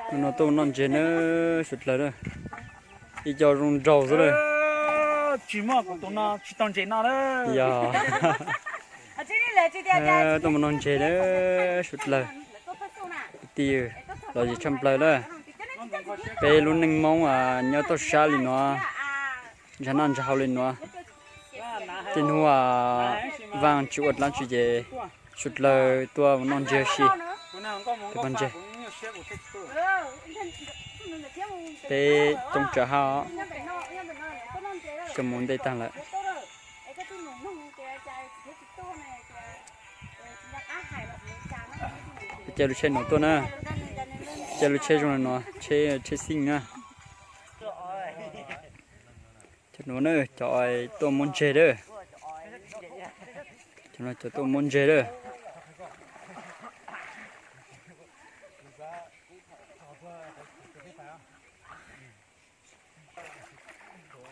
Hnub no tuaj mus noj ntses na, suav dlawg na, ib co zoo nraug xwb lawm. Tsis muaj kuv tus no tsis tau ntses noj lawm. Yog, tuaj mus noj ntses na, suav dlawg, kwv tij, los zem tshaj plaws lawm. Peb lub neej Hmoob nyob toj sab li no, ntshav noj ntshav haus li no, tej hnub vaj tsis ua dlaab tsi ces suav dlawg tuaj mus noj ntses ua si. Tus poj ntses, peb coob tsawv hab os, sib mus ntej taag lawm. Caij lub tsheb nuav tuaj na, caij lub tsheb zoo li no, tsheb, tsheb xij na. Cov nuav na, cov tuaj muab ntses lawm. Cov no cov tuaj muab ntses lawm.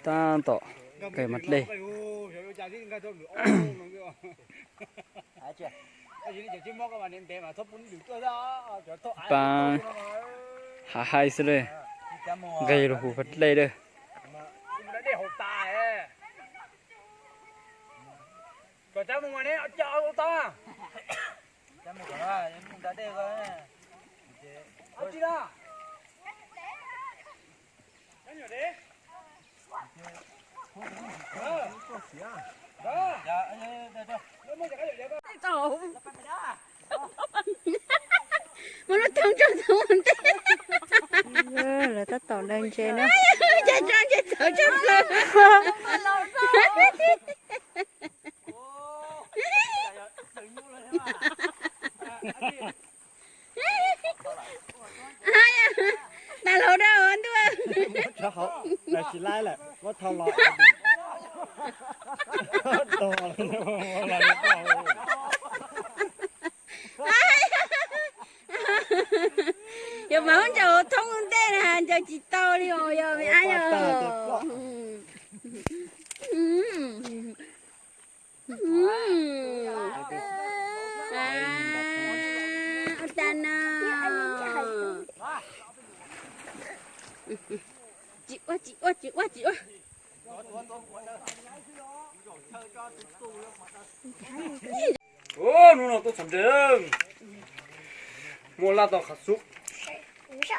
Tab tom nqes mas dlej. Pab hav haib xwb lawm, nqes lug huv pas dlej lawm. Muab lub thoob tso txog ua ntej. Lawv tab tom daws ntses na. Cas tso ntses txawv tshaj plaws. Tas laug dab ntuj. Yog mas ub ncaws thoob ntej na, ncaws tsis tau li os, yog me ab yog. Ua cas no. Tsis ua, tsis ua, tsis ua, tsis ua. Hnub no tuaj txhom ntses, muaj laj tau qhav xub.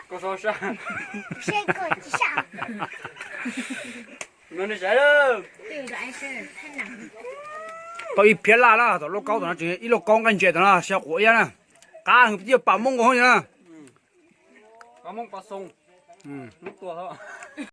Koj txhob sab. Tau ib phiab laj na, tom lauj kaub tom no tseem ib lauj kaub nqaij ntses tom no, xya quav iab na. Qab heev, twb yog pam moob nkaus na. Pam moob pam xoo. Hnub tuaj xwb.